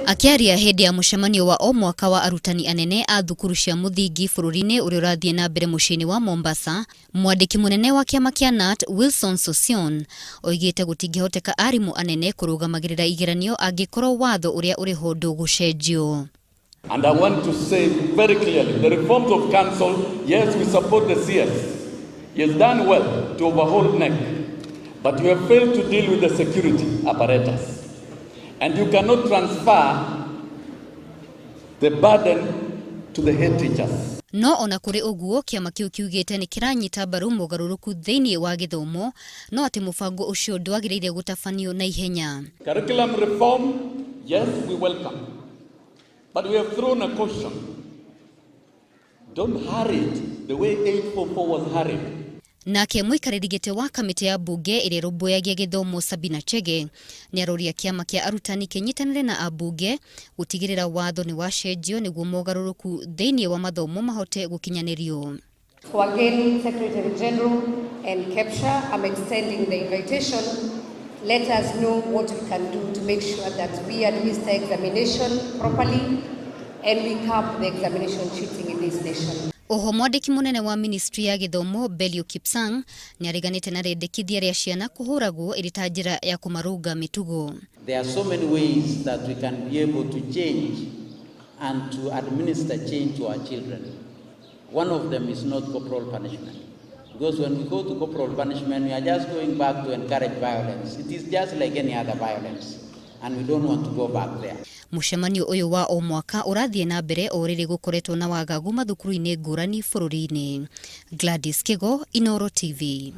Akĩaria hĩndĩ ya mũcemanio wa o mwaka wa arutani anene a thukuru cia mũthingi bũrũri-inĩ ũrĩa ũrathiĩ na mbere mũciĩ-inĩ wa Mombasa, mwandĩki mũnene wa kĩama kĩa KNUT Wilson Sossion oigĩte gũtingĩhoteka arimũ anene kũrũgamagĩrĩra igeranio angĩkorwo watho ũrĩa ũrĩ ho ndũgũcenjio. And I want to say very clearly, the reforms of council, yes, we support the CS. He has done well to overhaul KNEC, but you have failed to deal with the security apparatus. And you cannot transfer the burden to the head teachers. No ona kũrĩ ũguo, kĩama kĩu kiugĩte nĩ kĩranyita mbaru mogarũrũku thĩinĩ wa gĩthomo, no atĩ mũbango ũcio ndwagĩrĩire gũtabanio na ihenya. Curriculum reform, yes, we welcome. But we have thrown a caution. Don't hurry it the way 844 was hurried. Nake mũikarĩri gĩtĩ wa kamĩtĩ ya mbunge ĩrĩa ĩrũmbũyagia gĩthomo Sabina Chege nĩ aroria kĩama kĩa arutani kĩnyitanĩre na ambunge gũtigĩrĩra watho nĩ wacenjio nĩguo mogarũrũku thĩinĩ wa mathomo mahote gũkinyanĩrio. For again, Secretary General and KEPSHA, I'm extending the invitation. Let us know what we can do to make sure that we administer examination properly and we curb the examination cheating in this nation. Oho mwandĩki mũnene wa ministry ya gĩthomo Belio Kipsang nĩ areganĩte na rĩendekithia rĩa ciana kũhũragwo ĩrĩ ta njĩra ya kũmarũnga mĩtugo. There are so many ways that we can be able to change and to administer change to our children. One of them is not corporal punishment. Because when we go to corporal punishment, we are just going back to encourage violence. It is just like any other violence, and we don't want to go back there. Mũcemanio ũyũ wa o mwaka ũrathiĩ na mbere o rĩrĩ gũkoretwo na wagagu mathukuru-inĩ ngũrani bũrũri-inĩ. Gladys Kigo, Inooro TV.